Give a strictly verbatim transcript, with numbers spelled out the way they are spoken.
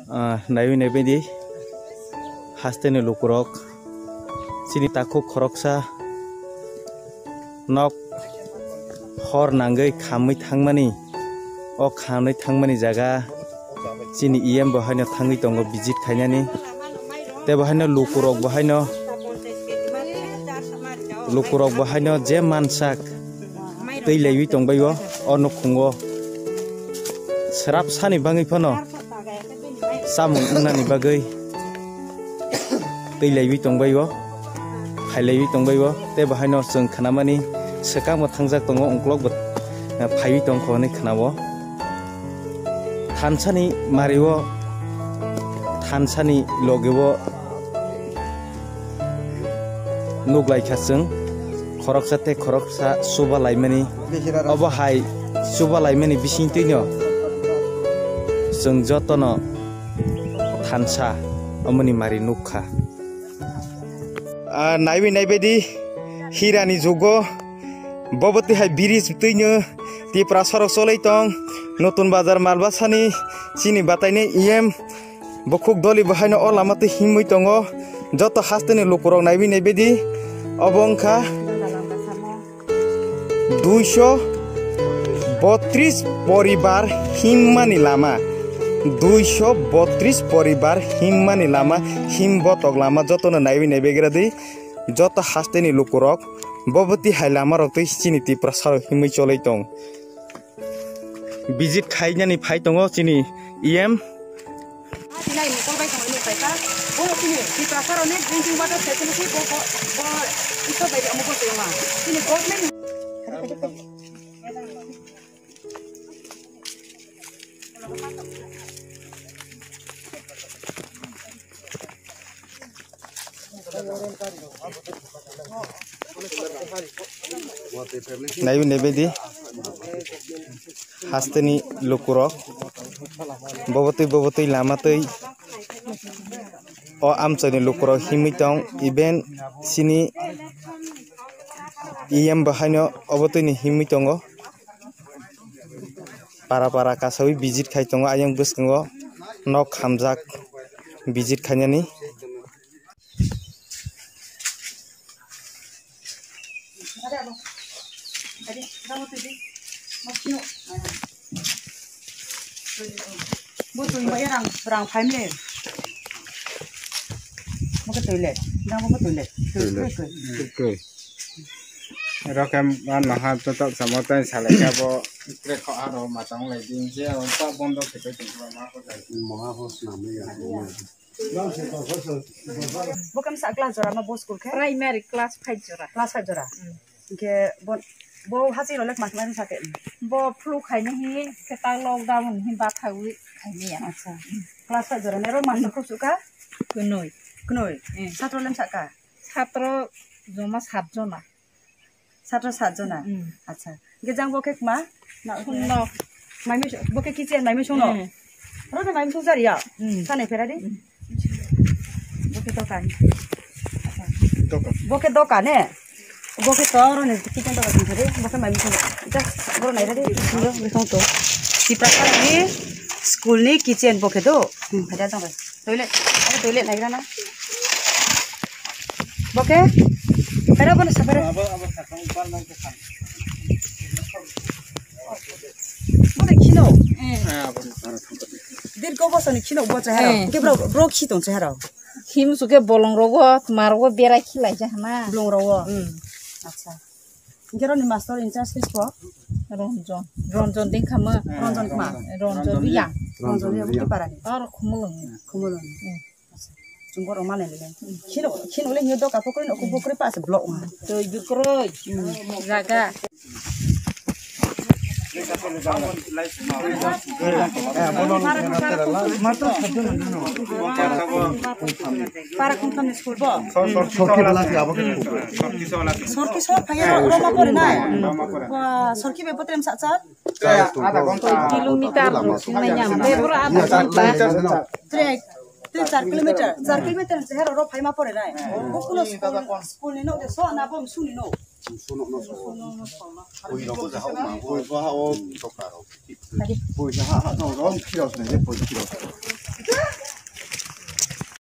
Ah, naiwi naibaidi hasteni lukurok chini takhuk khoroksa nok hor nangwi khamwi thangmani, o khamwi thangmani jaga chini E M bo haino thangwi tongo visit khainani. Tei bo haino lukurok bo haino, lukurok bo haino je mansak twi laiwi tongbaio o nukhungo. Srap sani bangwi phano chamung wngnani bagwi twi laiwi tongbaio, phailaiwi tongbaio. Tei bo haino chwng khnamani swkang bo thangjak tongo, uklok bo, eh, phaiwi tongkho hwnwi khnao. Thansani mario, thansani logeo nuklaikha chwng, khoroksa tei khoroksa chuba laimani. Obo hai chuba laimani bisingtwino chwng jotono thansa omoni mari nukha. Ah, naiwi naibaidi hirani jugo bobo twi hai bridge twino Tiprasarok cholwi tong. Notun Bazar Malbasani chini bataini E M Bukhuk doli bo haino o lama twi himwi tongo. Joto hasteni lukurok naiwi naibaidi obo wngkha duiso botris poribar himmani lama. Duiso botris poribar himmani lama, him botok lama jotono naiwi naibagradi. Joto hasteni lukurok bobo twi hai lamarok twi chini Tiprasarok himwi cholwi tong. Visit khainani phai tongo chini E M. Nai mukol bai tongo, nukbai ta. Bo chini Tiprasa rok ni drinking water facility bo, bo, bo, ito bai omo bo tongma. Chini government. Naiwi naibaidi hasteni lukurok bobotwi bobotwi lama twi o amchaini lukurok himwi tong, even chini E M bo haino obo twini himwi tongo. Para para kasawi visit khai tongo, ayang bwskango nok hamjak visit khainani. Bo twi bai rang, rang phai mle. Bo ke toilet, nang bo ke toilet. Toilet. Toilet. Rokem ano ha to tak samo tai salai ka bo kre kho aro matang lai din je o ta bondo khe tai tong ma ko tai. Moha ho snam ya. Bo kam sa class jora ma bo school khe? Primary class five jora. Class five jora. Hingke bo, bo hasi role mas mas sake. Bo flu khaini hi khe ta lockdown hi ba khawi khaini ya. Acha. Class five jora ne ro master ko suka? Kunoi. Kunoi. Eh. Satro lem saka? Satro joma sat jona. Satro sat jona. Mm. Acha. Hingke jang bo khe ma? Sunno. Maimi bo khe kitchen maimi sungno. Mm. Ro ne maimi sung jariya. Mm. Sane feradi. Mm. Bo khe dokan. Dokan. Bo khe dokan ne. Bo khe to oro ni kitchen dokan thari. Bo khe mai mithung. Just boro nai radi. Boro bithung to. Tiprasa ni school ni kitchen bo khe do. Hmm, hada jang bai. Toilet. Ada toilet nai rana. Bo khe. Pero bo na sapere. Bo de khino. Dirgo bo sani khino bo chehara. Eh. Ke bro, bro khi tong chehara. Himsuk khe bolong rogo, tma rogo berai khilaijak hana. Bolong rogo? Hmm. Acha. Hingke roni master in charge khe sbo? Ronjon. Ronjon ding khama. Ronjon khma? Ronjon Riyang. Ronjon Riyang, Mutiparani. Aro Khumulwng. Khumulwng. Hmm. Acha. Chwng borok manai le. Khino, khino le hino doka pokri no, pokri pas block ma. Twi bikroi. Hmm. Jaga. Para kungthamni school bo? Sorki bela khe abo khe. Sorki sor phaiya ro, roma pore nai. Ba, sorki be botrem sa char? Kilometer rok sinai ya. Be boro ada ghonta. Tre, tre char kilometer. Char kilometer se hero ro phaima pore nai. Bo kuno school, school ni no de so na bom suni no. Pui rok bo jaha o ma, pui bo ha o doka rok. Pui jaha ha no rom khiro sne je pui khiro.